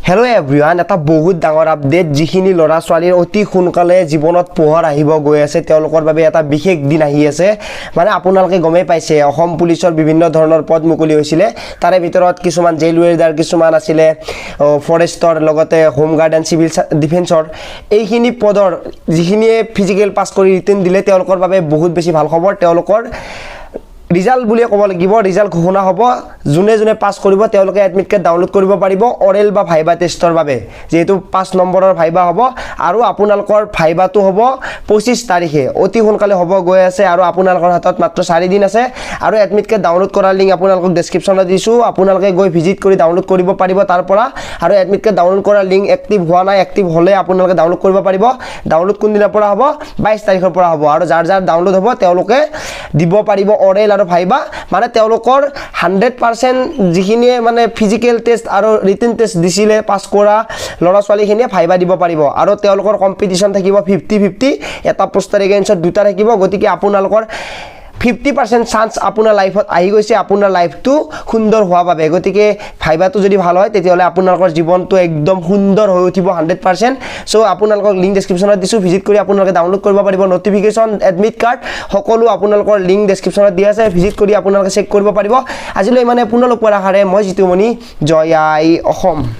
Hello' everyone, এটা বহুত ডাঙৰ আপডেট। যিখিনি ল'ৰা ছোৱালীৰ অতি সোনকালে জীৱনত পোহৰ আহিব গৈ আছে, তেওঁলোকৰ বাবে এটা বিশেষ দিন আহি আছে। মানে আপোনালোকে গমেই পাইছে, অসম পুলিচৰ বিভিন্ন ধৰণৰ পদ মুকলি হৈছিলে। তাৰে ভিতৰত কিছুমান জেইল ৱেৰ্ডাৰ, কিছুমান আছিলে ফৰেষ্টৰ, লগতে হোমগাৰ্ড এণ্ড চিভিল ডিফেন্সৰ। এইখিনি পদৰ যিখিনিয়ে ফিজিকেল পাছ কৰি ৰিটেন দিলে, তেওঁলোকৰ বাবে বহুত বেছি ভাল খবৰ। তেওঁলোকৰ ৰিজাল্ট বুলিয়ে ক'ব লাগিব, ৰিজাল্ট ঘোষণা হ'ব। যোনে যোনে পাছ কৰিব, তেওঁলোকে এডমিট কাৰ্ড ডাউনলোড কৰিব পাৰিব অৰেল বা ভাইবা টেষ্টৰ বাবে, যিহেতু 5 নম্বৰৰ ভাইবা হ'ব। আৰু আপোনালোকৰ ভাইবাটো হ'ব 25 তাৰিখে, অতি সোনকালে হ'ব গৈ আছে আৰু আপোনালোকৰ হাতত মাত্ৰ 4 দিন আছে। আৰু এডমিট কাৰ্ড ডাউনলোড কৰাৰ লিংক আপোনালোকক ডেছক্ৰিপশ্যনত দিছোঁ, আপোনালোকে গৈ ভিজিট কৰি ডাউনলোড কৰিব পাৰিব তাৰ পৰা। আৰু এডমিট কাৰ্ড ডাউনলোড কৰাৰ লিংক এক্টিভ হোৱা নাই, এক্টিভ হ'লে আপোনালোকে ডাউনলোড কৰিব পাৰিব। ডাউনলোড কোনদিনাৰ পৰা হ'ব? 22 তাৰিখৰ পৰা হ'ব। আৰু যাৰ যাৰ ডাউনলোড হ'ব, তেওঁলোকে দিব পাৰিব অৰেল আৰু ভাইবা। মানে তেওঁলোকৰ 100% যিখিনিয়ে মানে ফিজিকেল টেষ্ট আৰু ৰিটেন টেষ্ট দিছিলে, পাছ কৰা ল'ৰা ছোৱালীখিনিয়ে ভাইবা দিব পাৰিব। আৰু তেওঁলোকৰ কম্পিটিশ্যন থাকিব 50-50, এটা পোষ্টাৰ এগেইনষ্টত দুটা থাকিব। গতিকে আপোনালোকৰ 50% চান্স আপোনাৰ লাইফত আহি গৈছে, আপোনাৰ লাইফটো সুন্দৰ হোৱাৰ বাবে। গতিকে ভাইবাটো যদি ভাল হয়, তেতিয়াহ'লে আপোনালোকৰ জীৱনটো একদম সুন্দৰ হৈ উঠিব 100%। চ' আপোনালোকক লিংক ডেছক্ৰিপশ্যনত দিছোঁ, ভিজিট কৰি আপোনালোকে ডাউনলোড কৰিব পাৰিব। নটিফিকেশ্যন, এডমিট কাৰ্ড সকলো আপোনালোকৰ লিংক ডেছক্ৰিপশ্যনত দিয়া আছে, ভিজিট কৰি আপোনালোকে চেক কৰিব পাৰিব। আজিলৈ মানে পুনৰ লগ পোৱাৰ আশাৰে মই জিতুমণি। জয় আই অসম।